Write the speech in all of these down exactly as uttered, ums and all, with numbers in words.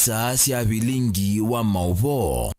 Saa sya vilingi wa maũvoo.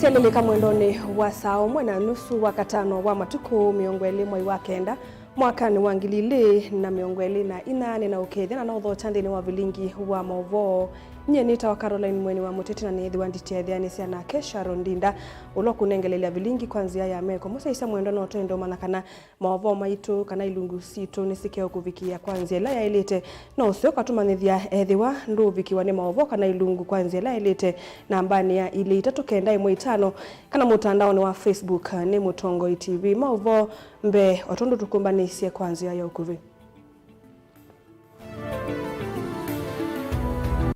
Syalĩlĩka mwendonĩ wa saa ũmwe na nusu wa katano wa matukũ mĩongo ĩlĩ mwai wa kenda, mwakanĩ wa ngili ilĩ na mĩongo ĩlĩ na inya, nĩ na ũkethya na naũthokya nthĩnĩ wa vilingi wa maũvoo. Nyie nĩtawa Caroline Mweni wa Mũteti, na nĩĩthĩwa nditetheanĩsya nake Sharon Ndinda, ũla ũkũnengeleelya vilingi kwa nzĩa ya meko. Mũsyaĩĩsya mwendwa, no twende ũmanya kana maũvoo maitũ kana ilungu sitũ nĩsikeũkũvikĩĩa kwa nzĩa ĩla yaĩlĩte. No ũseo ũkatũmanyĩthya ethĩwa ndũũvikĩwa nĩ maũvoo kana ilungu kwa nzĩa ĩla yaĩlĩte nambanĩ ya ilĩ itatũ kenda ĩmwe itano, kana mũtandaonĩ wa Facebook nĩ Mũtongoi T V. Maũvoo mbee, o tondũ tũkũmbanĩsye kwa nzĩa ya ũkuvĩ.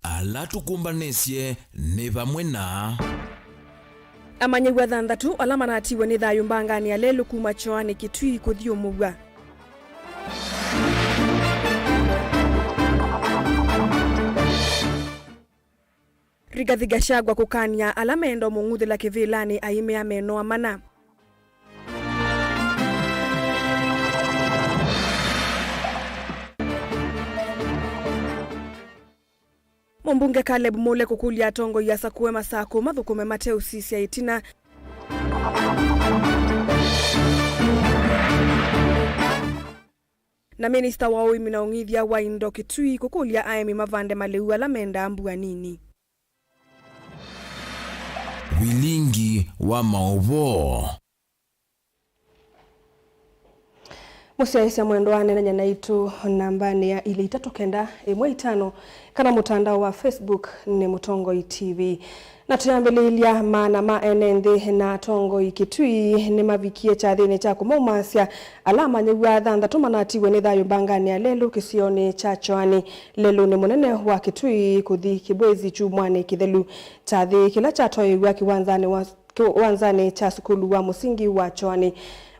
Ala tũkũmbanĩsye nĩ vamwe na. Amanyĩw'a thanthatũ ala manatiwe nĩ thayũ mbanganĩ ya lelũ kuma Kyoani Kitui kũthyũmũw'a. Rigathi Gachagua kũkany'a ala meenda ũmũng'uthĩla kĩvĩlanĩ aimea menoa mana. Mũmbunge Caleb Mule kũkũlya atongoi asakũe masakũ mathũkũme mateũsisya ĩtina. Na minista wa ũĩmi na ũng'ithya wa indo Kitui kũkũlya aĩmi mavande malĩu ala mendaa mbua nini. Vilingi wa maũvoo. Mũsyaĩĩsya mwendwa, neenany'a naitũ nambanĩ ya ilĩ itatũ kenda ĩmwe itano kana mũtandao wa Facebook nĩ Mũtongoi T V. Na tũyambĩlĩĩlya, maana ma ene nthĩ na atongoi Kitui nĩmavikie kyathĩnĩ kya kũmaumasya ala amanyĩw'a thanthatũ manatiwe nĩ thayũ mbanganĩ ya lelũ kĩsionĩ kya Kyoani, lelũnĩ mũnene wa Kitui kũthi Kibwezi kyumwanĩ kĩthelu. Kyathĩ kĩla kyatwaĩĩw'a kĩwanzanĩ wa kĩwanzanĩ kya sukulu wa mũsingi wa Kyoani.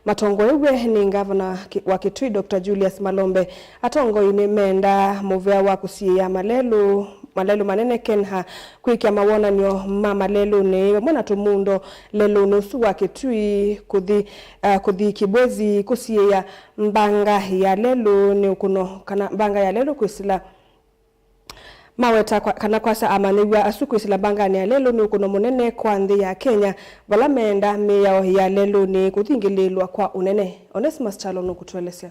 Matongoew'e nĩ ngavana ki-, wa Kitui, Doctor Julius Malombe. Atongoi nĩmendaa mũvea wa kũsiĩĩa malelũ, malelũ manene KeNHA kwĩkĩa mawonany'o ma malelũnĩ vamwe na tũmundo lelũnĩ ũsu wa Kitui kũthi, eh, kũthi Kibwezi kũsiĩĩa mbanga ya lelũ nĩ ũkũno kana mbanga ya lelũ kwĩsĩla. Maweta kwa, kana kwasya amanyĩw'a asu kwĩsĩla mbanganĩ ya lelũ nĩ ũkũno mũnene kwa nthĩ ya Kenya, vala meenda mĩao ya lelũnĩ kũthingĩlĩĩlwa kwa ũnene. Onesimus Kyalo nũkũtũelesya.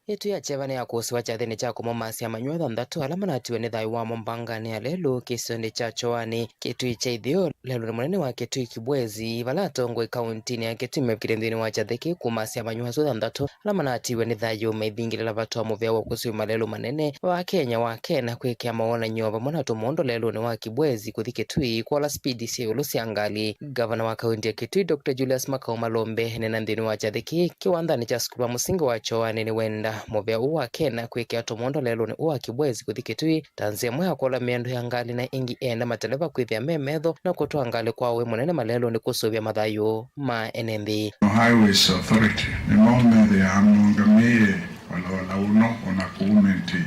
Ĩtu ya kyeva nĩyakũsĩwa kyathĩnĩ kya kũmũmasya amanyĩw'a thanthatũ ala manatiwe nĩ thayũ wamo mbanganĩ ya lelũ kĩsionĩ kya Kyoani, Kitui kya itheo, lelũnĩ mũnene wa Kitui Kibwezi, vala atongoi kauntinĩ ya Kitui mevikĩte nthĩnĩ wa kyathĩ kĩĩ kũmasya amanyĩw'a asu thanthatũ ala manatiwe nĩ thayũ maithingĩlĩla vata wa mũvea wa kũsũvĩa malelũ manene wa Kenya wa KeNHA kwĩkĩa mawonany'o vamwe na tũmondo lelũnĩ wa Kibwezi kũthi Kitui kwola spidi sya ĩũlũ sya ngalĩ. Ngavana wa kaunti ya Kitui, Doctor Julius Makau Malombe, eneena nthĩnĩ wa kyathĩ kĩĩ kĩwanzanĩ kya sukulu wa mũsingi wa Kyoani, nĩwenda mũvea ũũ wa KeNHA kwĩkĩa tũmondo lelũnĩ ũũ wa Kibwezi kũthi Kitui ta nzĩa ĩmwe ya kũla mĩendo ya ngalĩ, na ĩngĩ eenda mateleva kwĩthĩa me metho na kũtwaa ngalĩ kwa ũĩ mũnene malelũnĩ kũsũvĩa mathayũ ma ene nthĩ. Highways Authority nĩmo methĩaa mongamĩĩe olola ũno ona kũu Mentei.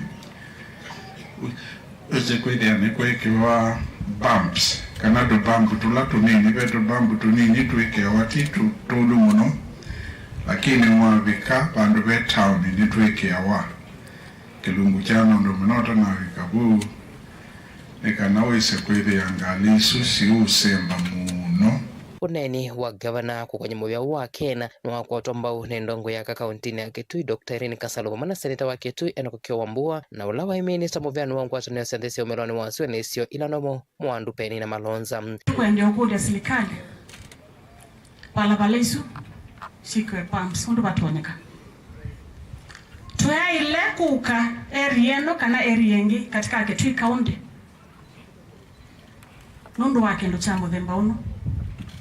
Wĩsĩ kwĩthĩa nĩkwĩkĩwa bumps, kana tũbump tũla tũnini, ve tũbump tũnini twĩkĩawa ti tũ-, tũlũ mũno, lakini mwavika vandũ ve taoni nĩtwĩkĩawa. Kĩlungu kya maũndũ mũno ũtanavika vau nĩ kana wĩse kwĩthĩa ngalĩ isu siũsemba mũno. Ũneeni wa ngavana kũkony'a mũvea ũũ wa KeNHA nĩwakwatwa mbau nĩ ndongoi ya aka kauntinĩ ya Kitui, Doctor Irene Kasalu, vamwe na seneta wa Kitui, Enock Kĩo Wambua, na ũla waĩ minista mũveani wa ngwatanĩo sya nthĩ sya ũmĩlonĩ wa sua nĩsyo ila nũmũ, Mwandu Penina Malonza. Tũkwenda ũkũlya silikalĩ, valava isu sikwe pumps ũndũ vatonyeka. Twaĩle kũka area ĩno kana area ĩngĩ katika Kitui County nũndũ wa kĩndũ kya mũthemba ũno.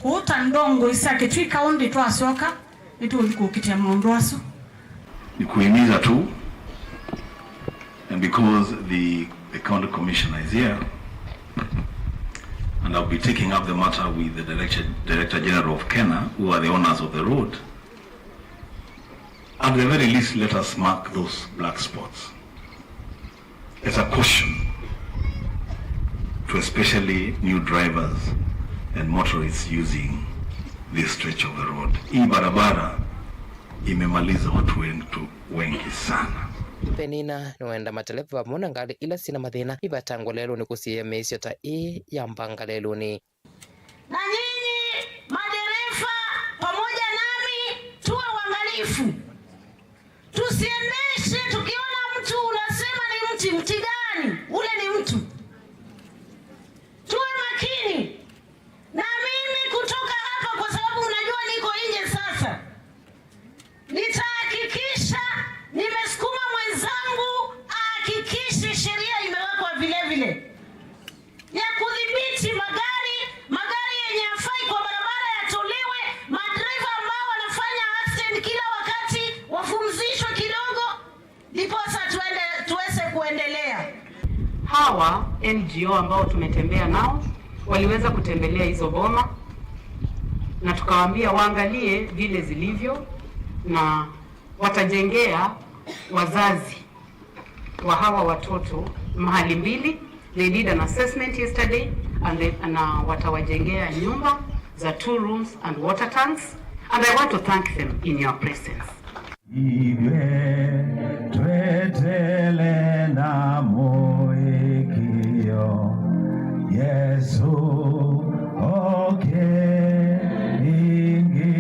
Kũu ta ndongoi sya Kitui County twasyoka, nĩtũũthi kũkitĩa maũndũ asu. Nikuhimiza tu, and because the, the county commissioner is here, and I'll be taking up the matter with the director, Director General of KeNHA, who are the owners of the road. At the very least, let us mark those black spots as a caution to especially new drivers and motorists using this stretch of the road. Hii barabara Imemaliza watu wetu wengi sana. Penina nĩwenda mateleva vamwe na ngalĩ ila syĩna mathĩna ivatangwe lelũnĩ kũsiĩĩa mĩisyo ta ĩĩ ya mbanga lelũnĩ. Na nyinyi madereva pamoja nami tuwe waangalifu. Tusiendeshe tukiona mtu unasema ni mti, mti gani? Ule ni mtu. Tuwe makini. Na mimi kutoka hapa, kwa sababu unajua niko nje sasa, nitahakikisha nimesukuma mwenzangu ahakikishe sheria imewekwa vile vile ya kudhibiti magari, magari yenye hafai kwa barabara yatolewe, madereva ambao wanafanya accident kila wakati wapumzishwe kidogo, ndiposa tuende, tuweze kuendelea. Hawa N G O ambao tumetembea nao waliweza kutembelea hizo boma na tukawaambia waangalie vile zilivyo na watajengea wazazi wa hawa watoto mahali mbili. They did an assessment yesterday and they, na watawajengea nyumba za two rooms and water tanks, and I want to thank them in your presence. Ithyĩ tweteele na mũĩkĩĩo Yesũ oke ĩngĩ.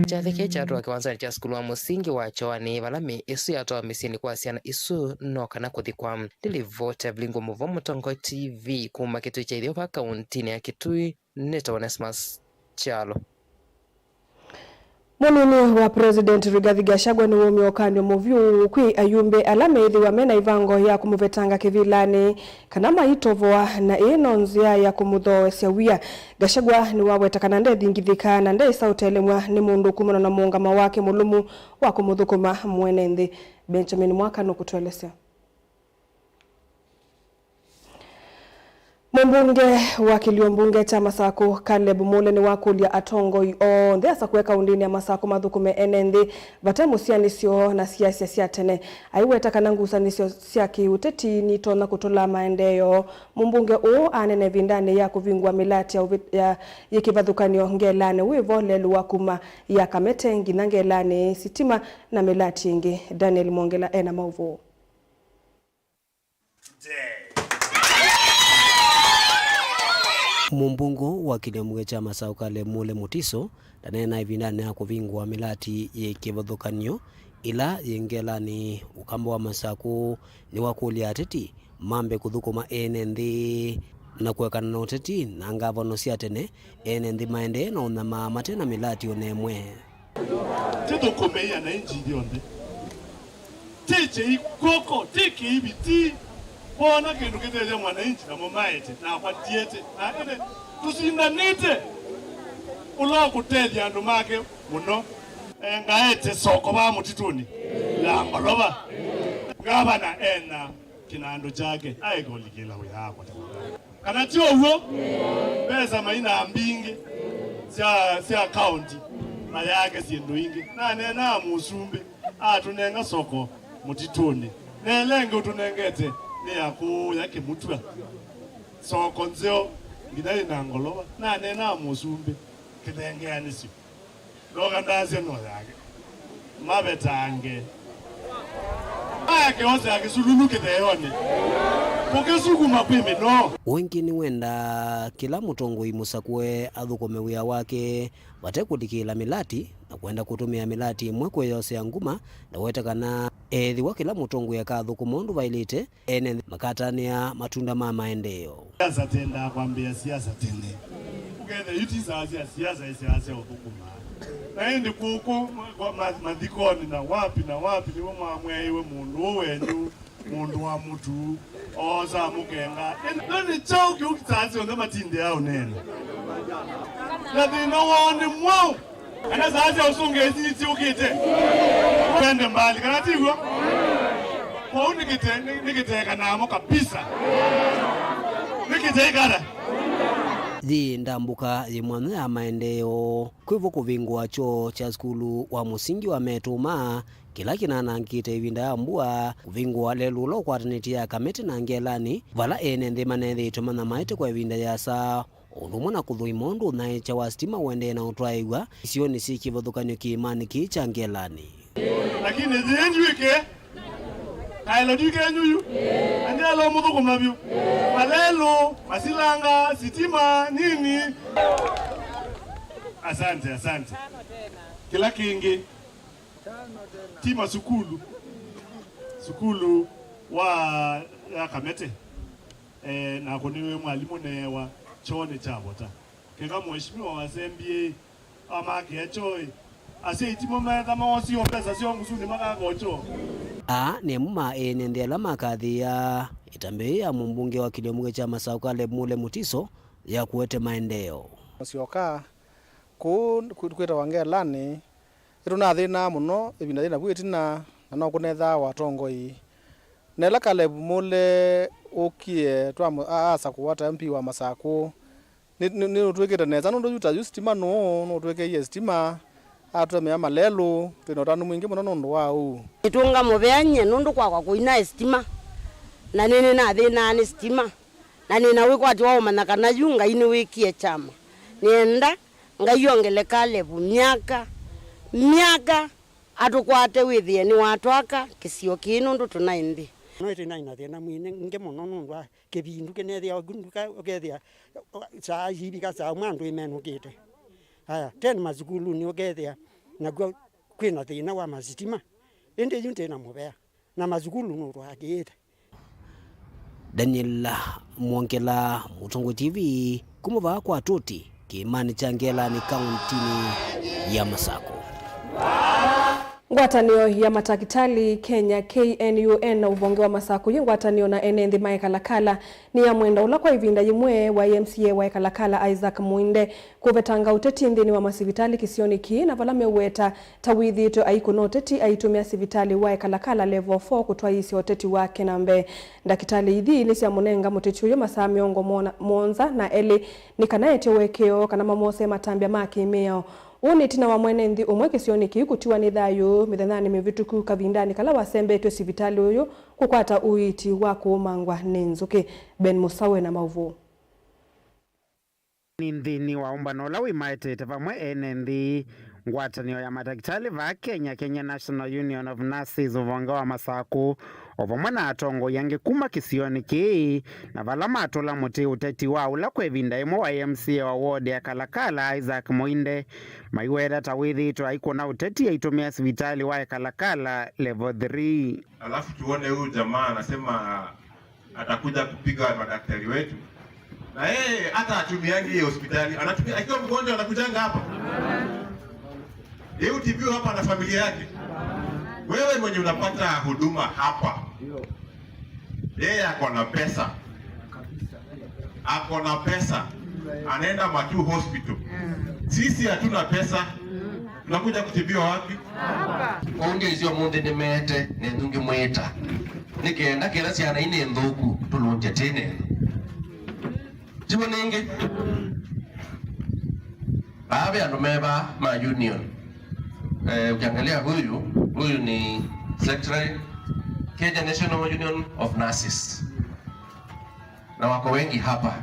Kyathĩ kĩĩ kyatwawa kĩwanzanĩ kya sukulu wa mũsingi wa Kyoani, vala mĩĩ ĩsu yatwawa mĩsyĩnĩ kwa syana isu no kana kũthikwa. Nĩ livoti ya Vilingo Mũvo, Mũtongoi T V, kuma Kĩtui kya Ithyopa, kaũntĩnĩ ya Kitui. Nĩtawa Onesmus Kyalo. Mũnini wa President Rigathi Gachagua nĩwaumya ũkany'o mũvyũ kwĩ ayumbe ala meĩthĩwa mena ĩvango ya kũmũvetanga kĩvĩlanĩ kana maitovoa, na ĩĩ no nzĩa ya kũmũthooesya wia. Gachagua nĩwaweta kana ndethingithĩka na ndeĩsa ũtelemw'a nĩ mũndũ kumana na mũũngamo wake mũlũmu wa kũmũthũkũma mwene nthĩ. Benjamin Mwaka nũkũtũelesya. Mũmbunge wa kĩlio mbunge kya Masakũ, Caleb Mule, nĩwakũlya atongoi onthe asakũe kaũndĩnĩ ya Masakũ mathũkũme ene nthĩ vate mũsyaanĩsyo na siasa sya tene. Aiweta kana ngusanĩsyo sya kĩũteti nitonya kũtũla maendeeo. Mũmbunge ũũ anene ĩvindanĩ ya kũvingũa mĩlatĩ ya ũvĩ-, ya, yĩ kĩvathũkany'o Ngelanĩ wĩ vo lelũ wa kuma ya Kamete nginya Ngelanĩ, sitima na mĩlatĩ ĩngĩ. Daniel Mwongela ena maũvoo. Mũmbunge wa kĩlio mbunge kya Masakũ, Caleb Mule Mutiso, ndaneena ĩvindanĩ ya kũvingũa mĩlatĩ yĩ kĩvathũkany'o ĩla yĩ Ngelanĩ. Ũkamba wa Masakũ nĩwakũlya ateti mambe kũthũkũma ene nthĩ na kũekana na ũteti na ngavano sya tene, ene nthĩ maendee na ũnyamaa mate na mĩlatĩ o na ĩmwe. Tũthũkũmei ananchi ithyonthe. Ti kĩi kw'oko, ti kĩivi, ti kwona kĩndũ kĩtethya mwananchi, namo maete, nakwa ndiete. Na ĩndĩ tũsindanĩte ũla ũkũtethya andũ make mũno. Engaete soko vaa mũtitũnĩ ya Ngolova. Ngavana ena kĩnandũ kyake, aĩkũlikĩla wĩa wakwa tafadhali. Kana ti ũw'o? Mbesa maina mbingĩ sya, sya kaũnti, mayake syĩndũ ingĩ. Naneenaa mũsumbĩ atũnenga soko mũtitũnĩ. Na ĩla ĩngĩ ũtũnengete nĩ ya kũũya Kĩmutwa. Soko nzeo nginya yĩ na Ngolova. Naneenaa mũsumbĩ kĩthengeanĩsyo. Ndoka ndasya no yake. Mavetange. Aya kĩosa ya kĩsululu kĩtheonĩ. Kũkĩsukuma kwĩ mĩnoo. Ũngĩ nĩwenda kĩla mũtongoi mũsakũe athũkũme wĩa wake vate kũlikĩla mĩlatĩ na kwenda kũtũmĩa mĩlatĩ ĩmwe kwĩyosea nguma, na weta kana ethĩwa kĩla mũtongoi akathũkũma ũndũ vaĩlĩte, ene nthĩ makatanĩa matunda ma maendeeo. Siasa twendaa kwambĩĩa siasa tene. Ũkethĩa yu ti saa sya siasa, ĩ saa sya ũthũkũma. Na ĩndĩ kũkũ ma-, ma-, mathikonĩ na wapi na wapi nĩw'o mwamwĩaiwe mũndũ ũũ wenyu, mũndũ wa mũtu, oosaa mũkenga. Ĩndĩ no nĩ kyaũ kĩu saa syonthe matindĩaa ũneena? Na thĩna woo nĩ mwaũ? Kana saa sya ũsũngĩĩsi nĩsyũkĩte? Twende mbali, kana ti w'o? Kwoou nĩkĩte-, nĩ-, nĩkĩtekanamo kabisa. Nĩkĩteĩkata. Yĩ ndambũka yĩ mwanya ya maendeeo, kwĩvo kũvingũa kyoo kya sukulu wa mũsingi wa Metũma, kĩla kĩnanangĩte ĩvinda ya mbua, kũvingũa lelũ ũla ũkwatanĩtye ya Kamete na Ngelanĩ, vala ene nthĩ manethĩĩtwe manyamaĩte kwa ĩvinda yĩasa, ũndũ ũmwe na kũthũima ũndũ ũthaĩkya wa sitima ũendee na ũtwaĩw'a isionĩ syĩ kĩvathũkany'o kĩĩmanĩ kĩĩ kya Ngelani. Lakini yenyu ike kaelo juu kenyu yu. Angelo mũthũkũma vyũ. Malelu, masilanga, sitima, nini. Asante, asante. Kĩla kĩngĩ ti masukulu. Sukulu wa ya Kamete. Eh, nakwa nĩwe mwalimũ neewa kyoo nĩ kya vata. Keka mheshimiwa wa S M B A amakĩa kyoo, asyai timo metha moosie mbesa syoo ngusunĩ makaka kyoo. Aa nĩ amwe ma ene nthĩ ala makathĩĩa ĩtambya yĩĩ ya mũmbunge wa kĩlĩo mũke kya Masaku Caleb Mule Mutiso ya kũete maendeeo. Mũsyoka kũu kwĩtawa Ngelani, nĩtũnathĩnaa mũno ĩvinda yĩ navu ĩtina, na no kũnethaa wa atongoi. Na ĩla Caleb Mule ũkie twa aasa kũwata M P wa Masaku, nĩ nĩ nĩ ũtwĩkĩte nesa nũndũ yu ta yu sitima nũũ nũtwĩkĩie sitima, atũtemea malelũ. Twĩ na ũtanu mwingĩ mũno nũndũ wa ũu. Nĩtũngamũvea nyie nũndũ kwakwa kũinaĩ sitima, na nĩnĩnathĩnaa nĩ sitima, na nĩ na wĩkwatyo wa ũmanya kana yu Ngai nĩwĩkie kyama. Nĩenda Ngai ongele Caleb myaka, myaka, atũkwate wĩthĩe nĩwatwaka kĩsio kĩĩ nũndũ tũnaĩ nthĩ. No ĩtĩ naĩ na thĩna mwingĩ mũno nũndũ wa kĩvindu kĩnethĩawa nduka ũkethĩa saa iivika saa ũmwe andũ ĩmenũkĩte. Aya, ten masukulunĩ ũkethĩa nakw'o kwĩ na thĩna wa masitima. Ĩndĩ yu ndĩ na mũvea na masukulu nũtwaakĩĩte. Daniel Mwongela, Mũtongoi T V, kuma vaa kwa Tũti, kĩĩmanĩ kya Ngelani, kauntinĩ ya Masakũ. Ngwatanĩo ya matakitali Kenya, K N U N, na ũvonge wa Masakũ yĩ ngwatanĩo na ene nthĩ ma Ekalakala nĩ ya mwenda ũla kwa ĩvinda yĩmwe wa M C A wa Ekalakala Isaac Muinde kũvetanga ũteti nthĩnĩ wa masivitalĩ kĩsionĩ kĩĩ, na vala meũweta ta wĩthĩĩtwe aikũna ũteti aitũmĩa sivitalĩ wa Ekalakala Level four kũtwaĩĩsya ũteti wake na mbee. Ndakĩtalĩ ithi nĩsyamũnenga mũteti ũyũ masaa mĩongo mũonza na elĩ nĩ kana ete ũekeo kana mamwosee matambya ma kĩ-mĩao. Ũũ nĩ ĩtina wa mwene nthĩ ũmwe kĩsionĩ kĩu kũtiwa nĩ thayũ mĩthenyanĩ mĩvĩtũku kavindanĩ kala wasembetw'e sivitalĩ ũyũ kũkwata ũiiti wa kũũmangwa nĩ nzũkĩ. Ben Mũsaũ e na maũvoo. Nĩ nthĩnĩ wa ũmbano ũla wĩmaetete vamwe ene nthĩ, ngwatanĩo ya matakĩtalĩ vaa Kenya, Kenya National Union of Nurses, ũvonge wa Masakũ, o vamwe na atongoi angĩ kuma kĩsionĩ kĩĩ, na vala matũla mũtĩ ũteti wa ũla kwa ĩvinda ĩmwe wa M C A wa ward ya Kalakala, Isaac Muinde, maiweta ta wĩthĩĩtwe aikũna ũteti aitũmĩa sivitalĩ wa Kalakala Level three. Alafu tuone huyu jamaa anasema atakuja kupiga madaktari wetu. Na yeye hata hatumiangi hiyo hospitali, anatumia akiwa mgonjwa anakujanga hapa. Yeye utibiwa hapa na familia yake. Wewe mwenye unapata huduma hapa. Yeye ako na pesa. Ako na pesa. Anaenda Matuu Hospital. Sisi hatuna pesa. Tunakuja kutibiwa wapi? Kwoou ngĩsĩ ũmũnthĩ nĩmeete nenyu ngĩmwĩta nĩ kenda kĩla syana inĩ nthũku tũlũngye tĩ nenyu. Tiw'o nĩngĩ? Vaa ve andũ me vaa ma union. Eh, ukiangalia huyu, huyu ni secretary Kenya National Union of Nurses. Na wako wengi hapa.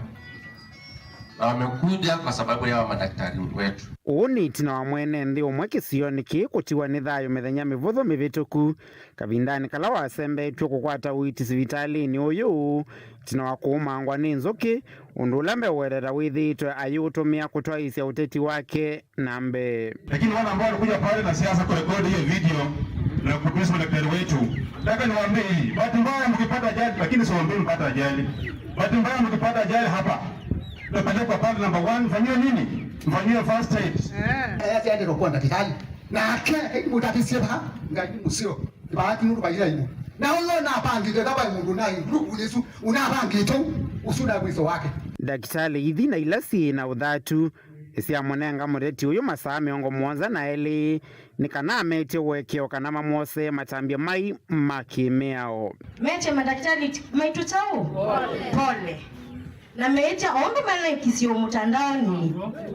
Na wamekuja kwa sababu ya hawa madaktari wetu. Ũũ nĩ ĩtina wa mwene nthĩ ũmwe kĩsionĩ kĩĩ kũtiwa nĩ thayũ mĩthenya mĩvũthũ mĩvĩtũku, kavindanĩ kala wasembetw'e kũkwata ũiiti sivitalĩnĩ ũyũ, ĩtina wa kũũmangwa nĩ nzũkĩ, ũndũ ũla mbee ũwetete wĩthĩĩtwe ayĩũtũmĩa kũtwaĩĩsya ũteti wake na mbee. Lakini wale ambao walikuja pale na siasa kurekodi hiyo video na kutusi madaktari wetu, nataka niwaambie hivi, bahati mbaya mkipata ajali, lakini siwaambie mpata ajali. Bahati mbaya mkipata ajali hapa, utapelekwa pale number one, mfanyiwe nini? Mfanyiwe first aid. Eh. Aya siende kwa daktari. Nake mũtatisye va Ngai mũseo. Bahati nũndũ vaila imwe. Na ũla ũnavangĩte kava mũndũ na nguluku Yesu ũnavangĩte ũsu na mwiso wake. Ndakĩtalĩ ithi na ila syĩ na ũthatu nĩsyamũnenga mũteti ũyũ masaa mĩongo mũonza na elĩ nĩ kana ametye ũekeo kana mamwosee matambya mai ma kĩ-mĩao. Metye madakitali maitũ kyaũ? Pole. Na meĩtya o ũndũ manaĩkisye ũmũtandaonĩ,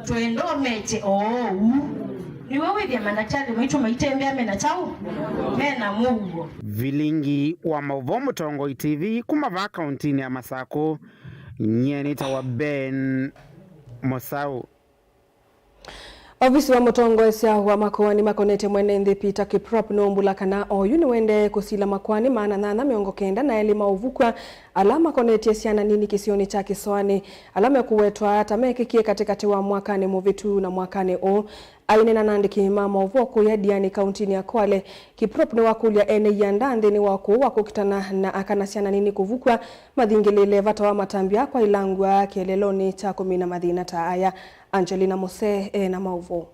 twenda ũmetye oou. Nĩw'o wĩthĩa mandakĩtalĩ maitũ maitembea me na kyaũ? Me na mũuo. Vilingi wa maũvoo Mũtongoi T V kuma vaa kauntinĩ ya Masakũ, nyie nĩtawa Ben Mosau. Ovisi wa mũtongoesya wa makoani makonetye mwene nthĩ Peter Kiprop nũũmbũla kana oyu nĩwendee kũsila makoani maana nyanya mĩongo kenda na elĩ ma ũvukw'a ala makonetye syana nini kĩsionĩ kya Kĩsoanĩ, ala mekũwetwa ta mekĩkie katĩkatĩ wa mwakanĩ mũvĩtu na mwakanĩ ũũ. Aineena na andĩki ma maũvoo kũya Diani kauntinĩ ya Kwale, Kiprop nĩwakũlya ene ianda nthĩnĩ wa ũkũũ wa kũkitana na aka na syana nini kũvukw'a mathingĩlĩĩle vata wa matambya kwa ilangw'a kĩeleelonĩ kya kũmina mathĩna ta aya. Angelina Mose e na maũvoo.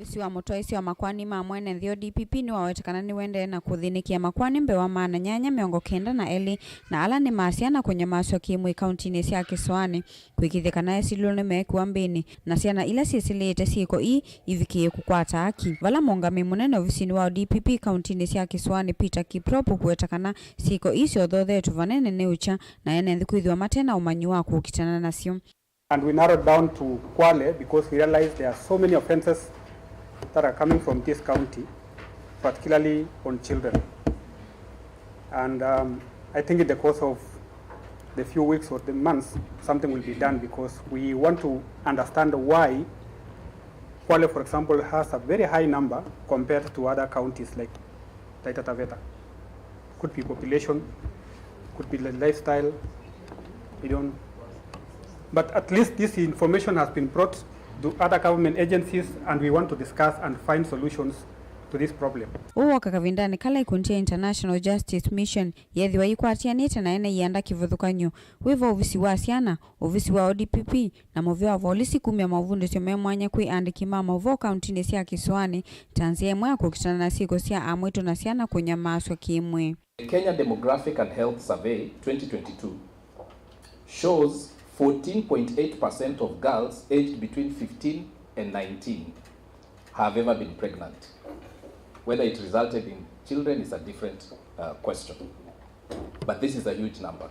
Ovisi wa mũtwaĩsya wa makoani ma mwene nthĩ, O D P P, nĩwaweta kana nĩwendee na kũthĩnĩkĩa makoani mbee wa maana nyanya mĩongo kenda na elĩ na ala nĩ ma syana kũnyamasw'a kĩ-mwĩĩ kauntinĩ sya Kĩsoanĩ, kũĩkĩĩthya kana esilĩlo nĩmeekĩwa mbĩnĩ, na syana ila syĩsĩlĩĩte syĩko ii ivikĩĩe kũkwata aki. Vala mũũngamĩi mũnene ovisinĩ wa O D P P kauntinĩ sya Kĩsoanĩ, Peter Kiprop, ũkũweta kana syĩko ii syothothetwe vanene nĩ ũkya, na ene nthĩ kwĩthĩwa mate na ũmanyi wa kũkitana nasyo. And we narrowed down to Kwale because we realized there are so many offenses that are coming from this county, particularly on children. And um, I think in the course of the few weeks or the months, something will be done because we want to understand why Kwale, for example, has a very high number compared to other counties like Taita Taveta. Could be population, could be the lifestyle, we don't. But at least this information has been brought to other government agencies and we want to discuss and find solutions to this problem. Ũũ woka kavindanĩ kala ikundi ya International Justice Mission yeethĩwa ikwatĩanĩte na ene ianda kĩvathũkany'o wĩva ovisi wa syana, ovisi wa O D P P, na mũvĩa wa volisi kumya maũvundĩsyo me mwanya kwĩ andĩki ma maũvoo kauntinĩ sya Kĩsoanĩ ta nzĩa ĩmwe ya kũkitana na syĩko sya amwĩtũ na syana kũnyamasw'a kĩ-mwĩĩ. The Kenya Demographic and Health Survey twenty twenty-two shows fourteen point eight percent of girls aged between fifteen and nineteen have ever been pregnant. Whether it resulted in children is a different, uh, question. But this is a huge number.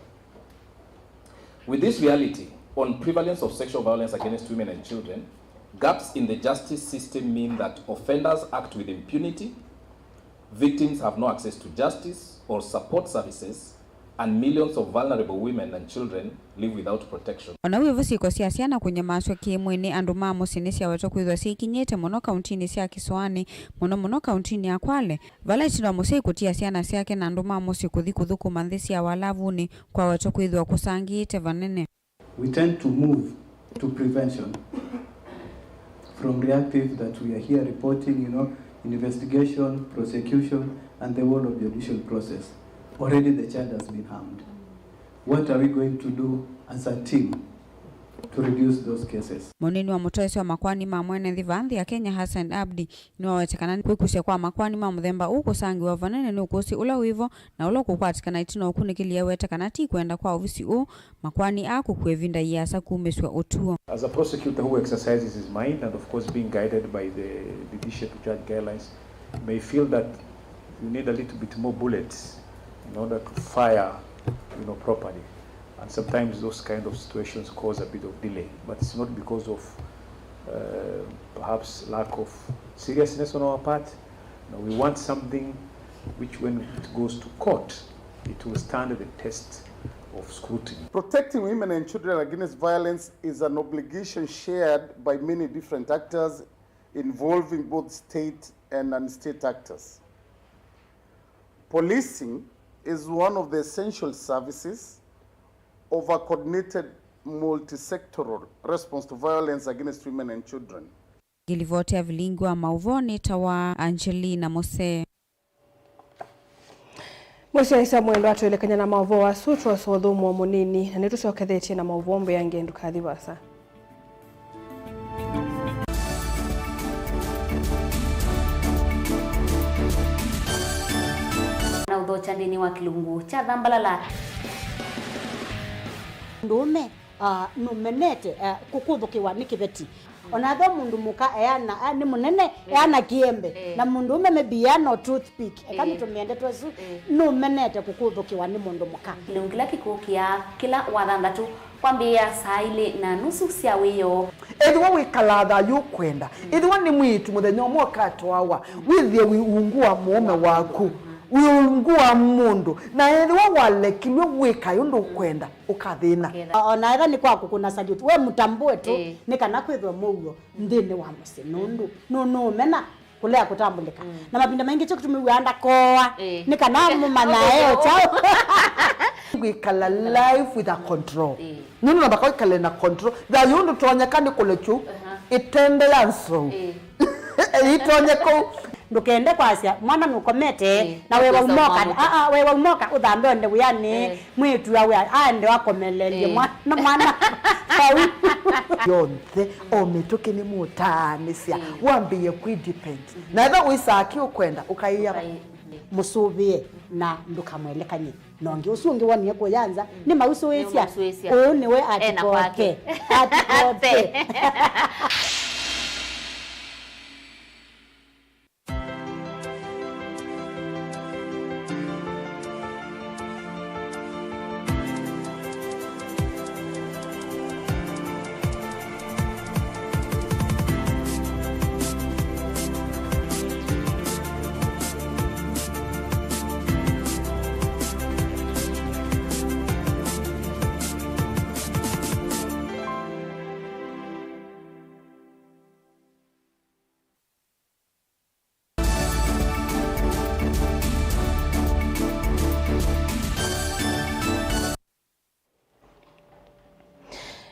With this reality on prevalence of sexual violence against women and children, gaps in the justice system mean that offenders act with impunity, victims have no access to justice or support services, and millions of vulnerable women and children live without protection. O na wĩvo syĩko sya syana kũnyamasw'a kĩ-mwĩĩ nĩ andũ ma mũsyĩ nĩsyawetwa kwĩthĩwa syĩkinyĩte mũno kauntinĩ sya Kĩsoanĩ, mũno mũno kauntinĩ ya Kwale, vala ĩtina wa mũsyai kũtia syana syake na andũ ma mũsyĩ kũthi kũthũkũma nthĩ sya walavunĩ kwawetwa kwĩthĩwa kũsangĩĩte vanene. We tend to move to prevention from reactive that we are here reporting, you know, investigation, prosecution, and the whole of judicial process. Already the child has been harmed. What are we going to do as a team to reduce those cases? Mũnini wa mũtwaĩsya wa makoani ma mwene nthĩ vaa nthĩ ya Kenya, Hassan Abdi, nĩwawete kana kwĩkusya kwa makoani ma mũthemba ũũ kũsangĩwa vanene nĩ ũkũsĩ ũla wĩvo na ũla ũkũkwatĩkana ĩtina wa ũkunĩkĩli. Ewete kana ti kwenda kwa ovisi ũũ makoani aa kũkua ĩvinda yĩasa kumĩsw'a ũtuo. As a prosecutor who exercises his mind and of course being guided by the judiciary to judge guidelines, may feel that you need a little bit more bullets in order to fire, you know, properly. And sometimes those kind of situations cause a bit of delay, but it's not because of, uh, perhaps lack of seriousness on our part. No, we want something which, when it goes to court, it will stand the test of scrutiny. Protecting women and children against violence is an obligation shared by many different actors involving both state and non-state actors. Policing is one of the essential services of a coordinated multi-sectoral response to violence against women and children. Ngĩlivoti ya vilingi wa maũvoo nĩtawa Angelina Mose. Mũsyaĩĩsya mwendwa, twĩlekany'a na maũvoo asu, twosa ũthũmũo mũnini, na nĩtũsyokethetye na maũvoo mbeange. Ndũkathi vaasa. Na ũthokya nthĩnĩ wa kĩlungu kya thambalala. Mũndũũme, ah, nũmenete, ah, kũkũthũkĩwa nĩ kĩveti. Ona ethĩwa mũndũ mũka eana, ah, nĩ mũnene, eh, eana kĩembe. Eh. Na mũndũũme maybe eana o toothpick. Eka, eh, nĩtũmĩende twesu, eh, nũmenete kũkũthũkĩwa nĩ mũndũ mũka. Kĩlungu kĩla kĩkũkĩa kĩla wathanthatũ kwambĩĩa saa ilĩ na nusu sya wĩoo. Ethĩwa wĩkalaa thayũ ũkwenda, ethĩwa nĩ mwĩĩtu mũthenya ũmwe ũkatwawa, wĩthĩe wĩ ungu wa mũũme waku. Wĩ ungu wa mũndũ, na ethĩwa walekilw'e wĩka ũndũ ũkwenda, ũkathĩna. Ũkethĩa. O na ethĩwa nĩ kwa kũkũna salute, we mũtambũe tu, ĩĩ, nĩ kana kwĩthwe mũuo nthĩnĩ wa mũsyĩ, nũndũ nũ-, nũũmena kũlea kũtambũlĩka. Mm. Na mavinda maingĩ kyo kĩtumi wĩaa ndakoa, ĩĩ, nĩ kana mũmanyae o kyaũ. Ngwĩkala life with a control. Ĩĩ. Nũndũ namba kwa ĩkale na control. Thayũ ndũtonyeka nĩ kũlekyu, aha, ĩtende ya nzou. Ĩĩ. Ĩtonye kũu. Ndũkende kwasya mwana nũkomete, ĩĩ, na we waumoka. Aa, we waumoka ũthambe onde wĩanĩ. Ĩĩ. Mwĩĩtu awe aende akomelelye, ĩĩ, mwana, mwana vau. Yonthe, o mĩtũkĩ nĩmũtaanĩsya, ĩĩ, wambĩĩe kwĩ depend. Mhm. Na ethĩwa wĩsaa kĩ ũkwenda, ũkaĩa. Ũkaĩ-, mhm, mũsũvĩe na ndũkamwelekany'e. Na ũngĩ ũsu ũngĩ wonie kũya nza, mm, nĩmausũĩsya. Nĩmausũĩsya. Ũũ nĩwe ena kwake. Atikoke. Atikoke.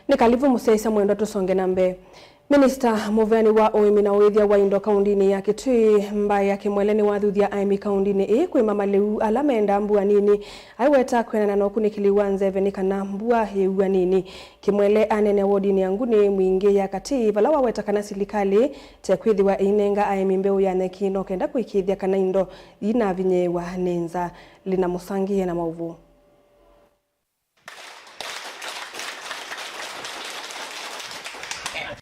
Nĩ kalivu mũsyaĩĩsya mwendwa, tũsonge na mbee. Minista mũveani wa ũĩmi na ũĩthya wa indo kaũndĩnĩ ya Kitui, Mbaya Kimwele, nĩwathuthya aĩmi kaũndĩnĩ ĩĩ kwĩma malĩu ala mendaa mbua nini, aiweta kwĩanana na ũkunĩkĩli wa nzeve nĩ kana mbua yĩua nini. Kimwele aneenea wodinĩ ya Nguni Mwingĩ ya Katĩ, vala waweta kana silikalĩ tekwĩthĩwa ĩinenga aĩmi mbeũ ya nyeki no kenda kũĩkĩĩthya kana indo iinavinyĩĩwa nĩ nza. Lina Mũsangi ena maũvoo.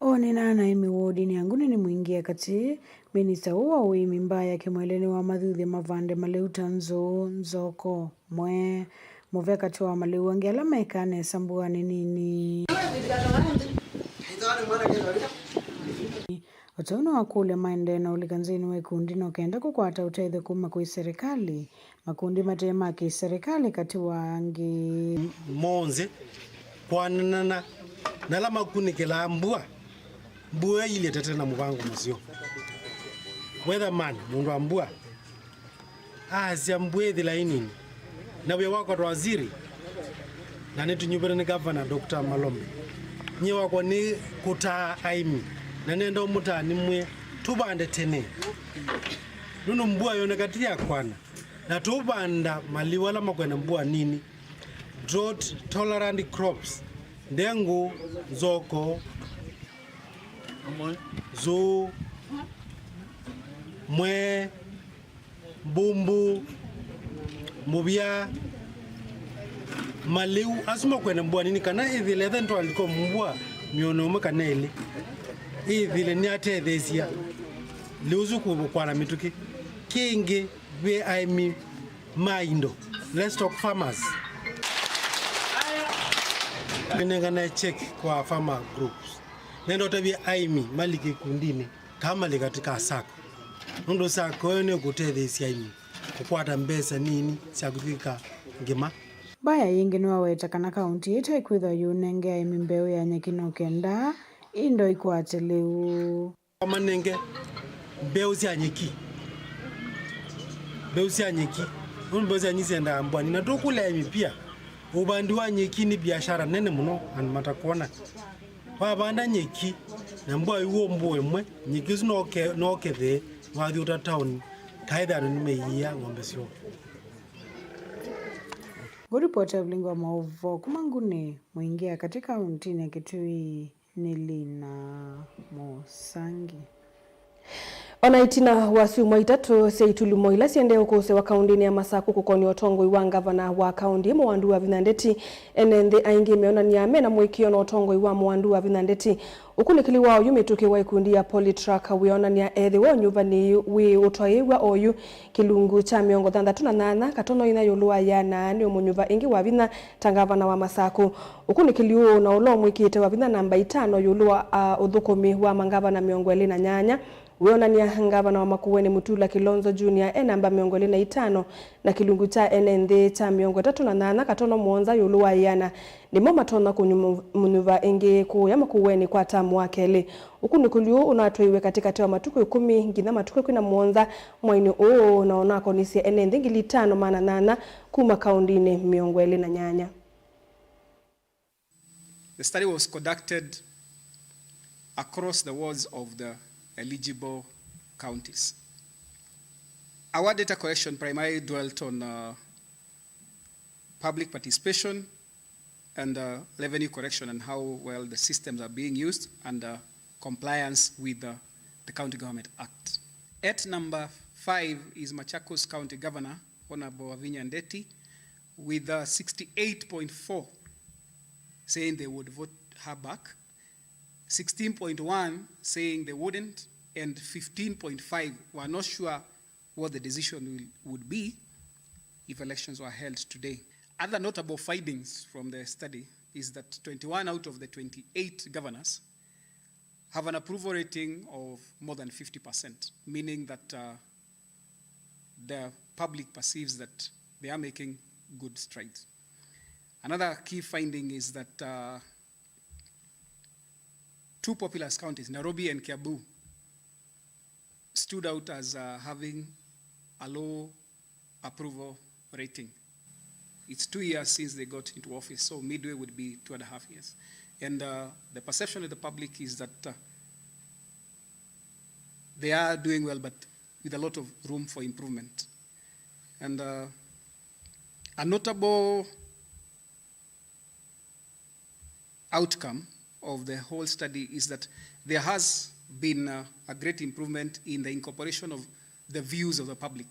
Oneenaa na aĩmi wodinĩ ya Nguni Mwingĩ ya Katĩ, minista ũũ wa ũĩmi Mbaya Kimwele nĩwamathuthya mavande malĩu ta nzũũ, nzoko, mwee, mũve katĩ wa malĩu angĩ ala mekaa nesa mbuanĩ nini. O ta ũu nĩwakũlya maendee na ũlika nthĩnĩ wa ikundi no kenda kũkwata ũtethyo kuma kwĩ serikali, makundi mate ma kĩserikali katĩ wa angĩ. Monthe kwanana na ala makunĩkĩlaa mbua, mbua ĩilye tete na mũvango mũseo. Weatherman, mũndũ wa mbua, aasya mbua ĩthĩla ĩnini. Na wĩa wakwa ta waziri, na nĩtũnyuvĩte nĩ Gavana Doctor Malombe, nyie wakwa nĩ kũtaa aĩmi, na nenda ũmũtaa nĩmwĩe tũvande tene, nũndũ mbua yoneka ti ya kwana. Na tũvanda malĩu ala makwenda mbua nini, drought tolerant crops, ndengũ, nzoko, nzũũ, mwee, mbumbu, mũvya, malĩu asu makwenda mbua nini, kana ĩthĩle etha nĩtwaandĩkwa mbua mĩũnũ ĩmwe kana ĩlĩ, ĩthĩle nĩyatetheesya lĩu ũsu kũkwana mĩtũkĩ. Kĩngĩ, ve aĩmi ma indo, livestock farmers. Nĩnengane check kwa farmer groups. Nenda ũtavye aĩmi malike ikundinĩ, kana malike katĩ ka sacco. Nũndũ sacco ĩyo nĩkũtetheesya aĩmi kũkwata mbesa nini sya kũvika ngĩma. Mbaya yĩngĩ nĩwaweta kana kaũntĩ ĩĩ taikwĩthwa yũnenge aĩmi mbeũ ya nyeki no kenda indo ikwate lĩu. Manenge mbeũ sya nyeki. Mbeũ sya nyeki. Nũndũ mbeũ sya nyeki syendaa mbua nini. Na tũkũlya aĩmi pia, ũvandi wa nyeki nĩ biashara nene mũno andũ matakwona. Wavanda nyeki, na mbua ĩua mbũũ ĩmwe, nyeki ũsu no ũke-, no ũkethĩe wathi ũta taoni, kaĩthĩa andũ nĩmeĩĩa ng'ombe syoo. Ngũripoti ya vilingi wa maũvoo kuma Nguni Mwingĩ ya Katĩ kaũntĩnĩ ya Kitui. Nĩ Lina Mũsangi. O na ĩtina wa syumwa itatũ sya itulumo ila syendee ũkũsĩwa kaũndĩnĩ ya Masakũ kũkonia ũtongoi wa ngavana wa kaũndĩ, Mũwandu wa Vinya Ndeti, ene nthĩ aingĩ meonany'a mena mũĩkĩĩo na ũtongoi wa Mũwandu wa Vinya Ndeti. Ũkunĩkĩli wa oyu mĩtũkĩ wa ĩkundi ya Polytrack wĩonany'a ethĩwa ũnyuvanĩi wĩ ũtwaĩĩw'a oyu. Kĩlungu kya mĩongo thanthatũ na nyanya katono inya ĩũlũ wa ĩana nĩ ũmũnyuva ĩngĩ wa vinya ta ngavana wa Masakũ. Ũkunĩkĩli ũũ na ũla ũmwĩkĩĩte wa vinya namba itano ĩũlũ wa, a, ũthũkũmi wa mangavana mĩongo ĩlĩ na nyanya Wĩonany'a, ngavana wa Makueni Mutula Kilonzo Junior e namba mĩongo ĩlĩ na itano, na kĩlungu kya ene nthĩ kya mĩongo ĩtatũ na nyanya katono mũonza ĩũlũ wa ĩana nĩmo matonya kũnyumu-, mũnyuva ĩngĩ kũũya Makueni kwa tamu wa kelĩ. Ũkunĩkũli ũũ ũnatwaiwe katĩkatĩ wa matukũ ĩkũmi nginya matukũ ĩkũmi na mũonza mweinĩ ũũ, na ũnakonisye ene nthĩ ngili itano maana nyanya kuma kaũndĩnĩ mĩongo ĩlĩ na nyanya. The study was conducted across the wards of the eligible counties. Our data collection primarily dwelt on, uh, public participation and, uh, revenue collection and how well the systems are being used and, uh, compliance with, uh, the County Government Act. At number five is Machakos County Governor, Honorable Wavinya Ndeti, with, uh, sixty-eight point four saying they would vote her back, sixteen point one saying they wouldn't, and fifteen point five were not sure what the decision will, would be if elections were held today. Other notable findings from the study is that twenty-one out of the twenty-eight governors have an approval rating of more than fifty percent, meaning that, uh, the public perceives that they are making good strides. Another key finding is that, uh, two populous counties, Nairobi and Kiambu, stood out as, uh, having a low approval rating. It's two years since they got into office, so midway would be two and a half years. And, uh, the perception of the public is that, uh, they are doing well, but with a lot of room for improvement. And, uh, a notable outcome of the whole study is that there has been, uh, a great improvement in the incorporation of the views of the public,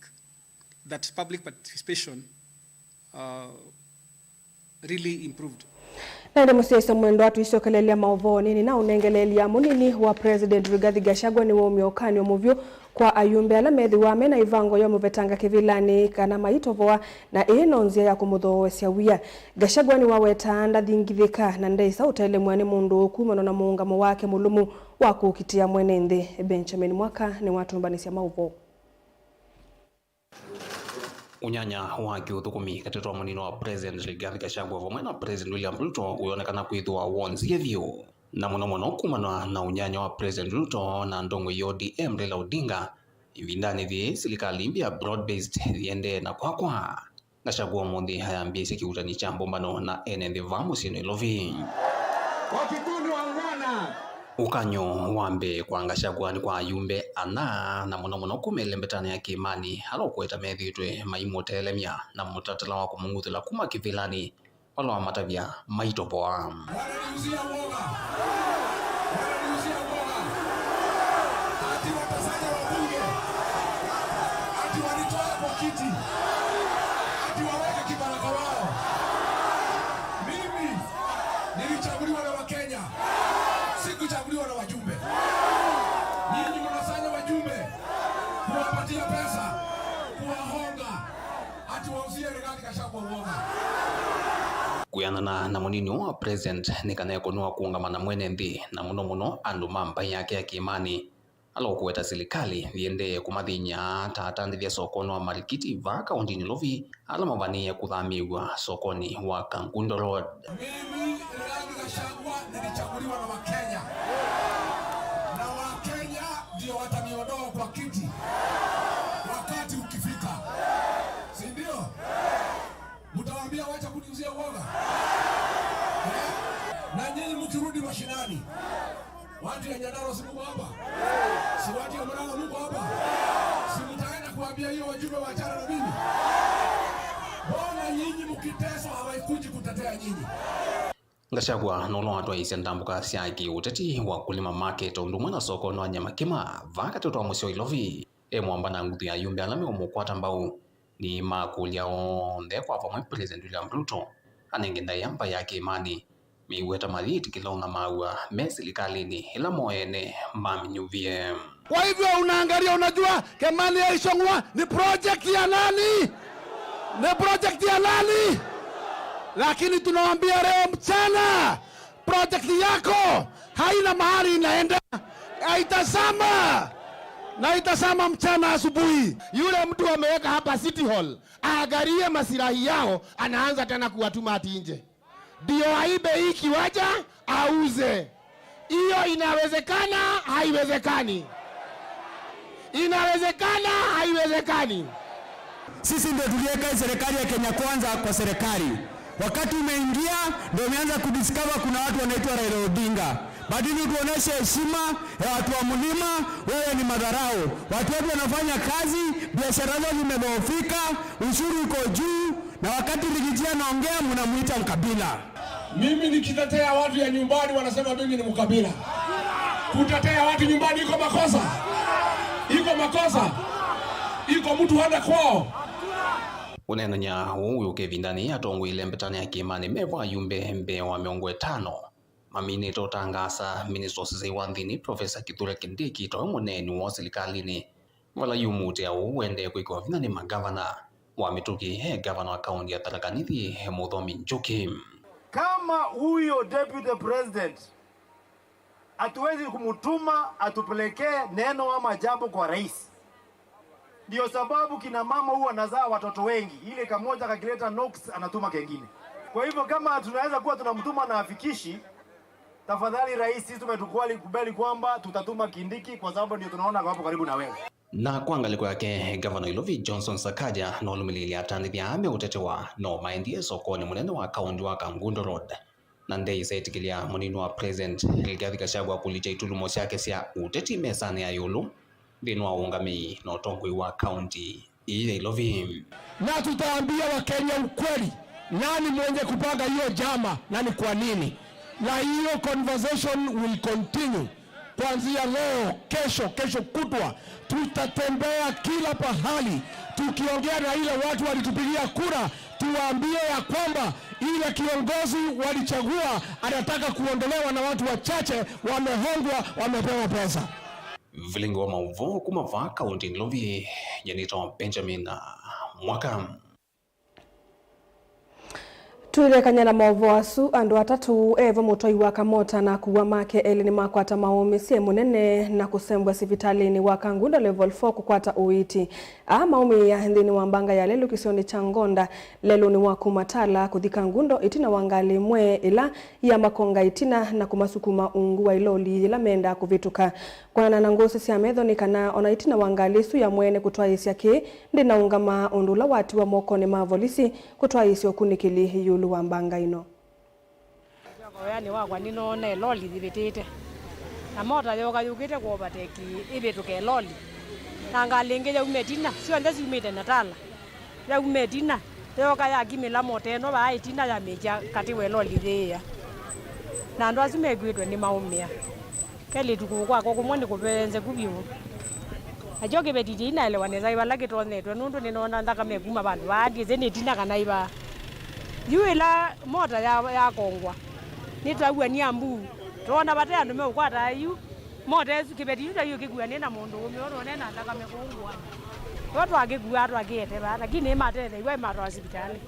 that public participation, uh, really improved. Na ĩndĩ mũsyaĩĩsya mwendwa, tũisyokeleelya maũvoo nini na ũnengeleelya mũnini wa President Rigathi Gachagua nĩwaumya ũkany'o mũvyũ kwa ayumbe ala methĩwa me na ĩvango ya ũmũvetanga kĩvĩlanĩ kana maitovoa, na ĩĩ no nzĩa ya kũmũthooesya wia. Gachagua nĩwawetaa ndathingithĩka na ndesa ũtelemw'a nĩ mũndũ kumana na mũũngamo wake mũlũmu wa kũkitĩa mwene nthĩ. Benjamin Mwaka nĩwatũmbanĩsya maũvoo. Ũnyanya wa kĩũthũkũmi katĩ wa mũnini wa President Rigathi Gachagua vamwe na President William Ruto ũyonekana kwĩthĩwa wonzie vyũ, na mũno mũno kumana na ũnyanya wa President Ruto na ndongoi ya O D M Raila Odinga ĩvindanĩ yĩĩ silikalĩ ĩmbĩ ya broad-based yĩendee na kwakwa. Gachagua ũmũnthĩ ayambĩĩsye kĩuutani kya mbũmbano na ene nthĩ vaa mũsyĩ Nairobi. Wakikundi wangwana. Ũkany'o wa mbee kwa Gachagua nĩ kwa ayumbe ana, na mũno mũno kuma ĩlembetanĩ ya kĩĩmanĩ, ala ũkũweta methĩĩtwe maimũtelemya na mũtatala wa kũmũng'uthĩla kuma kĩvĩlanĩ, vala wamatavya maitovoa. Wananiuzia uoga. Wananiuzia uoga. Ati watasanya wabunge. Ati wanitoe kwa kiti. Ati waweke kibaraka wao. Mimi nilichaguliwa na Wakenya. Sikuchaguliwa na wajumbe. Nyinyi mnasanya wajumbe kuwapatia pesa, kuwahonga. Ati wauzie Rigathi Gachagua uoga. Kwĩanana na mũnini wa president, nĩ kana ekũnwa kũũngama na mwene nthĩ, na mũno mũno andũ ma mbaĩ yake ya kĩĩmanĩ, ala ũkũweta silikalĩ yĩendee kũmathĩny'a ta atandĩthya sokonĩ wa marikiti vaa kaũntĩnĩ Nairobi, ala mavanĩĩe kũthamĩĩw'a sokonĩ wa Kangundo Road. Mimi, Rigathi Gachagua, nilichaguliwa na Wakenya. Na Wakenya ndio wataniondoa kwa kiti wakati ukifika. Si ndio? Mtawaambia wacha kuniuzia uoga? Eh? Na nyinyi mkirudi mashinani, watu ya Nyandarua si mko hapa? Si watu ya Murang'a mko hapa? Si mtaenda kuambia hiyo wajumbe waachane na mimi? Mbona nyinyi mkiteswa hawaikuji kutetea nyinyi? Gachagua nũla watwaĩĩsye ndambũka sya kĩũteti wa Wakulima Market o ũndũ ũmwe na sokonĩ wa nyama kĩma vaa katĩ wa mũsyĩ wa Nairobi. E mwamba na nguthu ya ayumbe ala meũmũkwata mbau nĩmakũlya onthe kwa vamwe President William Ruto anenge ndaĩa mbaĩ ya kĩĩmanĩ, mĩweta mathi ĩtikĩla ũng'amaaw'a me silikalĩnĩ ĩla mo ene maminyuvie. Kwa hivyo unaangalia, unajua Kemani ya Ichong'wa ni project ya nani? Ni project ya nani? Lakini tunawaambia leo mchana, project yako haina mahali inaenda, haitazama. Na itazama mchana asubuhi, yule mtu ameweka hapa City Hall, aangalie masilahi yao, anaanza tena kuwatuma ati nje. Ndio aibe hii kiwanja, auze. Hiyo inawezekana? Haiwezekani. Inawezekana? Haiwezekani. Sisi ndio tuliweka hii serikali ya Kenya Kwanza kwa serikali. Wakati umeingia, ndio umeanza kudiscover kuna watu wanaitwa Raila Odinga. Badili tuoneshe heshima ya watu wa mlima, wewe ni madharau. Watu wetu wanafanya kazi, biashara zao zimedhoofika, ushuru uko juu, na wakati Rigiji anaongea, mnamuita mkabila. Mimi nikitetea watu ya nyumbani, wanasema mimi ni mkabila. Kutetea watu nyumbani iko makosa? Iko makosa? Iko mtu hana kwao? Ũneenany'a ũu wĩ ũkĩvindanĩ atongoi ile mbetanĩ ya kĩĩmanĩ me vo ayumbe mbee wa mĩongo ĩtano maminĩte ũtangaasa minista ũsisei wa nthĩnĩ Profesa Kithure Kindiki ta we mũneeni woo silikalĩnĩ, vala yu mũutĩa ũũ ũendee kwĩkĩwa vinya nĩ magavana. Wa mĩtũkĩ e gavana wa kaunti ya Tharaka Nithi, Muthomi Njuki. Kama huyo deputy president, hatuwezi kumtuma atupelekee neno ama jambo kwa rais. Ndio sababu kina mama huwa wanazaa watoto wengi, ile kamoja kakileta nuksi anatuma kengine. Kwa hivyo kama tunaweza kuwa tunamtuma na afikishi, tafadhali rais, sisi tumetukubali, kubali kwamba tutatuma Kindiki kwa sababu ndio tunaona hapo karibu na wewe. Na kwa ngalĩko yake, Gavana Ilovi Johnson Sakaja nũlũmĩlĩilye atandĩthya aa meũtetewa no maendie sokonĩ mũnene wa kaunti wa Kangundo Road, na ndeĩsa ĩtĩkĩlya mũnini wa President Rigathi Gachagua kũlikya itulumo syake sya ũteti mesanĩ ya ĩũlũ nthĩnĩ wa ũngamĩi na ũtongoi wa kaunti ii ya Ilovi. Na tutaambia Wakenya ukweli, nani mwenye kupanga hiyo njama na ni kwa nini, na hiyo conversation will continue. Kuanzia leo, kesho, kesho kutwa, tutatembea kila pahali tukiongea na ile watu walitupigia kura, tuwaambie ya kwamba ile kiongozi walichagua anataka kuondolewa na watu wachache wamehongwa, wamepewa pesa. Vilingi wa maũvoo kuma vaa kaunti Nairobi, nyanĩtwa Benjamin Mwaka. Twĩlekany'a na maũvoo asu, andũ atatũ, evo mũtwai wa kamota na akuwa make elĩ nĩmakwata maũmĩsye mũnene na kũsembwa sivitalĩnĩ wa Kangundo Level four kũkwata ũiiti. Aa maũmĩĩa nthĩnĩ wa mbanga ya lelũ kĩsionĩ kya Ngonda, lelũnĩ wa kuma Tala kũthi Kangundo, ĩtina wa ngalĩ ĩmwe ĩla yamakonga ĩtina na kũmasukuma ungu wa ĩloli yĩla mendaa kũvĩtũka. Kwonana na ngũsĩ sya metho nĩ kana ona ĩtina wa ngalĩ ĩsu ya mwene kũtwaĩĩsya kĩĩ, ndĩnaũngama ũndũ ũla watiwa mokonĩ ma volisi kũtwaĩĩsya ũkunĩkĩli ĩũlũ wa mbanga ĩno. Wĩanĩ wakwa nĩnoona ĩloli yĩvĩtĩte, na mota yooka yũkĩte kũovateki ĩvĩtũke ĩloli, na ngalĩ ĩngĩ yauma ĩtina, syonthe syumĩte na Tala. Yauma ĩtina, yooka yakimĩla mota ĩno vaa ĩtina yamĩkya katĩ wa ĩloli yĩĩa. Na andũ asu mekuĩtwe nĩmaũmĩa. Kelĩtu kũũ kwakwa kũmwe nĩkũvenzeku vyũ. Nakyo kĩveti kĩinaelewa nesa vala kĩtonyetwe, nũndũ nĩnoona nthakame kuma vandũ vaa, ndyĩsĩ nĩ ĩtina kana ĩvaa. Yu ĩla mota ya, yakongwa, nĩtwaw'a nĩ ambuu. Twoona vate andũ meũkwata yu. Mota ĩsu, kĩveti kĩu kyaĩ kĩkuanĩe na mũndũ ũũme ũla ũneena nthakame kũu ngũanĩ. Yo twakĩkuaa twakĩete vaa, lakini nĩmatetheew'a ĩmatwawa sivitalĩ.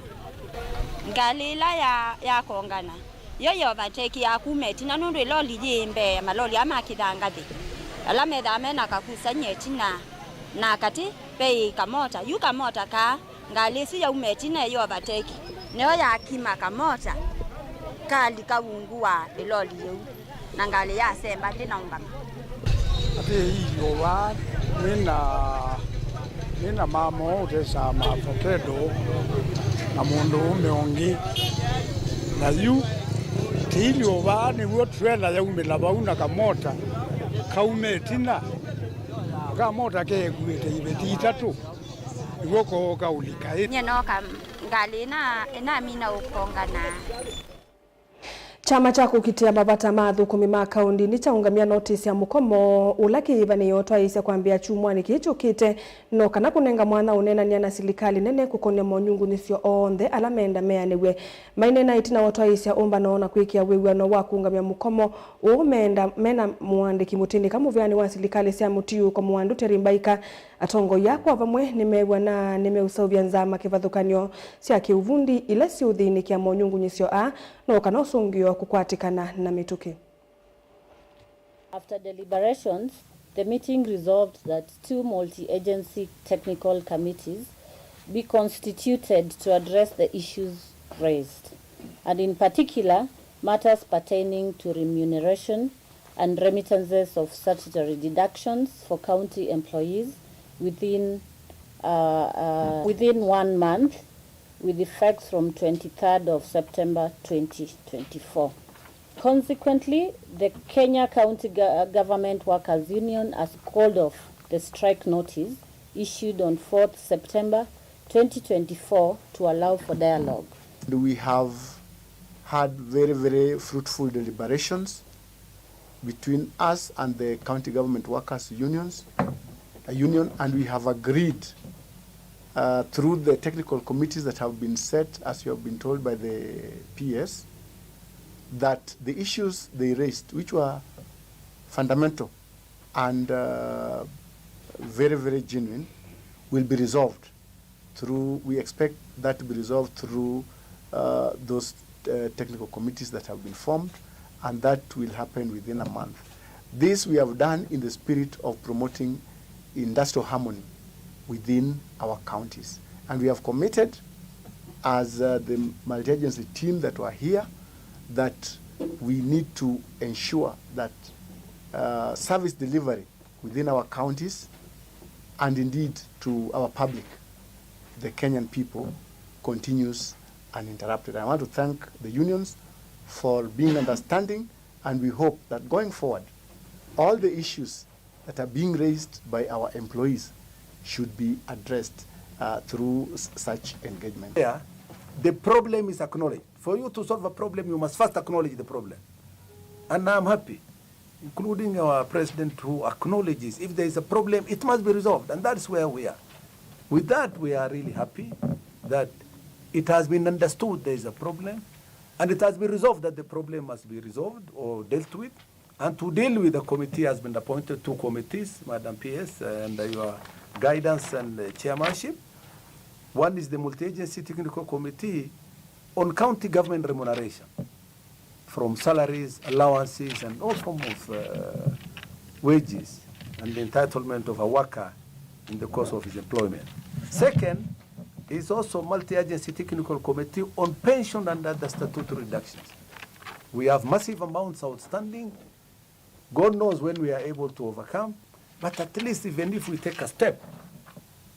Ngalĩ ĩla ya, yakongana, yo yovateki ya kuma ĩtina nũndũ ĩloli yĩ mbee ya maloli aa makithaa ngathĩ, ala methaa me na kakusany'a ĩtina na katĩ ve kamota. Yu kamota kaa Ngalĩ ĩsu yauma ĩtina ĩyĩ overtake, nĩyo yakima kamota kalika ungu wa ĩloli yĩu, na ngalĩ yasemba ndĩnaũngama. Atĩ ĩilyo vaa nĩ na, nĩ na mama ũũ ũtesaa maavokedo na mũndũũme ũngĩ. Na yu tĩilyo vaa nĩw'o trela yaumĩla vau na kamota kaume ĩtina, kamota keekuĩte iveti itatũ. Nĩw'o kooka ũlika ĩ. Nyie nooka ngalĩ ĩna, ĩnamina ũkongana. Kyama kya kũkitĩa mavata ma athũkũmi ma kaũndi nĩkyaũngamya notisi ya mũkomo ũla kĩyĩvanĩo ũtwaĩĩsya kwambĩĩa kyumwanĩ kĩĩ kyũkĩte, no kana kũnenga mwanya ũneenany'a na silikalĩ nene kũkonya monyungunyĩsyo onthe ala menda meanĩw'e. Maineena ĩtina wa ũtwaĩĩsya ũmbano na kwĩkĩa wĩw'ano wa kũũngamya mũkomo ũũ menda, mena mũandĩki mũtindĩka mũvĩanĩ wa silikalĩ sya mũtiũũko Mwandu Terry Mbaika, atongoi aa kwa vamwe nĩmew'ana nĩmeũseũvya nzama kĩvathũkany'o sya kĩũvundi ila siũthĩnĩkĩa monyungunyĩsyo aa, no kana ũsũngĩo kũkwatĩkana na mĩtũkĩ. After deliberations, The meeting resolved that two multi-agency technical committees be constituted to address the issues raised, and in particular, matters pertaining to remuneration and remittances of statutory deductions for county employees within, uh, uh, within one month, with effects from twenty-third of September twenty twenty-four. Consequently, the Kenya County Go-, Government Workers Union has called off the strike notice issued on fourth September twenty twenty-four to allow for dialogue. And we have had very, very fruitful deliberations between us and the County Government Workers Unions, a union, and we have agreed, uh, through the technical committees that have been set, as you have been told by the P S, that the issues they raised, which were fundamental and, uh, very, very genuine, will be resolved through, we expect that to be resolved through, uh, those, uh, technical committees that have been formed, and that will happen within a month. This we have done in the spirit of promoting industrial harmony within our counties. And we have committed, as, uh, the multi-agency team that were here, that we need to ensure that, uh, service delivery within our counties and indeed to our public, the Kenyan people, continues uninterrupted. I want to thank the unions for being understanding, and we hope that going forward, all the issues that are being raised by our employees should be addressed, uh, through s-, such engagement. Yeah, the problem is acknowledged. For you to solve a problem, you must first acknowledge the problem. And I'm happy, including our president, who acknowledges if there is a problem, it must be resolved. And that's where we are. With that, we are really happy that it has been understood there is a problem, and it has been resolved that the problem must be resolved or dealt with. And to deal with, the committee has been appointed, two committees, Madam P S, uh, under your guidance and, uh, chairmanship. One is the Multi-Agency Technical Committee on County Government Remuneration, from salaries, allowances, and all form of, uh, wages and the entitlement of a worker in the course of his employment. Second is also Multi-Agency Technical Committee on pension and other statutory reductions. We have massive amounts outstanding. God knows when we are able to overcome, but at least even if we take a step,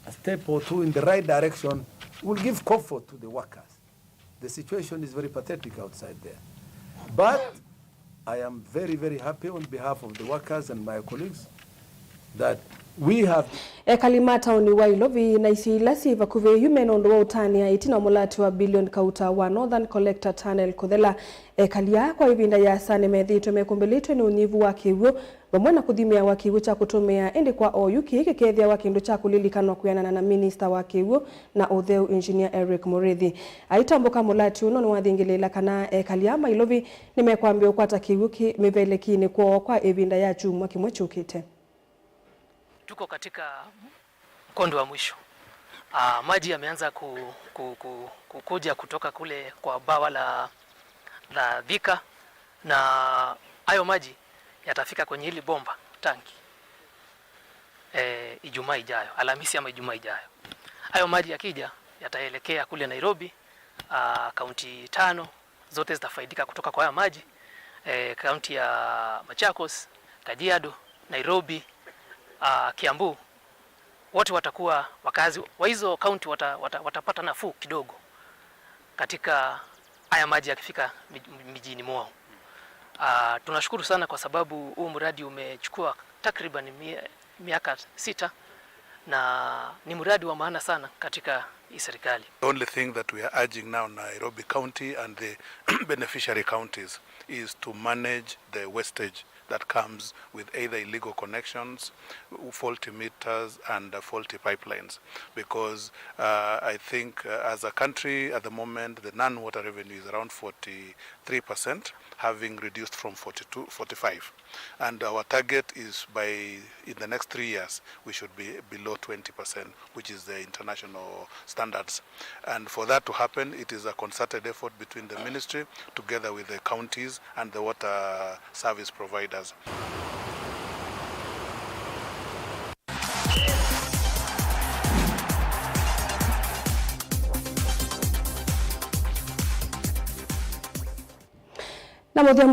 a step or two in the right direction, we'll give comfort to the workers. The situation is very pathetic outside there. But I am very, very happy on behalf of the workers and my colleagues that we have. Ekali ma taoni wa Ilovi na isio ila syĩ vakuvĩ yu mena ũndũ wa ũtanĩa ĩtina wa mũlati wa Billion Kauta wa Northern Collector Tunnel kũthela. Ekali aa kwa ĩvinda yĩasa nĩmethĩĩtwe mekũmbĩlĩtwe nĩ ũnyivu wa kĩw'ũ vamwe na kũthimĩawa kĩw'ũ kya kũtũmĩa, ĩndĩ kwa oyu kĩĩ kĩkeethĩawa kĩndũ kya kũlilikanwa kwĩanana na minista wa kĩw'ũ na ũtheu, Engineer Eric Mũrĩthi. Aitambũka, mũlati ũno nĩwathingĩlĩĩla kana ekali aa ma Ilovi nĩmekwambĩĩa ũkwata kĩw'ũ kĩ mĩvelekinĩ kwoo kwa ĩvinda ya kyumwa kĩmwe kyũkĩte. Tuko katika mkondo wa mwisho. Ah, maji yameanza ku, ku, ku, kukuja kutoka kule kwa bawa la, la Thika, na hayo maji yatafika kwenye hili bomba tanki, eh, Ijumaa ijayo, Alhamisi ama Ijumaa ijayo. Hayo maji yakija, yataelekea kule Nairobi, ah, kaunti tano zote zitafaidika kutoka kwa haya maji. Eh, kaunti ya Machakos, Kajiado, Nairobi, ah, Kiambu, wote watakuwa, wakazi wa hizo kaunti wata, wata, watapata nafuu kidogo katika haya maji yakifika mij-, mijini mwao. Ah, tunashukuru sana kwa sababu huu mradi umechukua takriban mie-, miaka sita, na ni mradi wa maana sana katika hii serikali. The only thing that we are urging now, Nairobi County and the beneficiary counties, is to manage the wastage that comes with either illegal connections, faulty meters, and, uh, faulty pipelines, because, uh, I think, uh, as a country at the moment, the non-water revenue is around forty-three percent, having reduced from forty-two, forty-five. And our target is by, in the next three years, we should be below twenty percent, which is the international standards. And for that to happen, it is a concerted effort between the ministry together with the counties and the water service providers. Na mũthya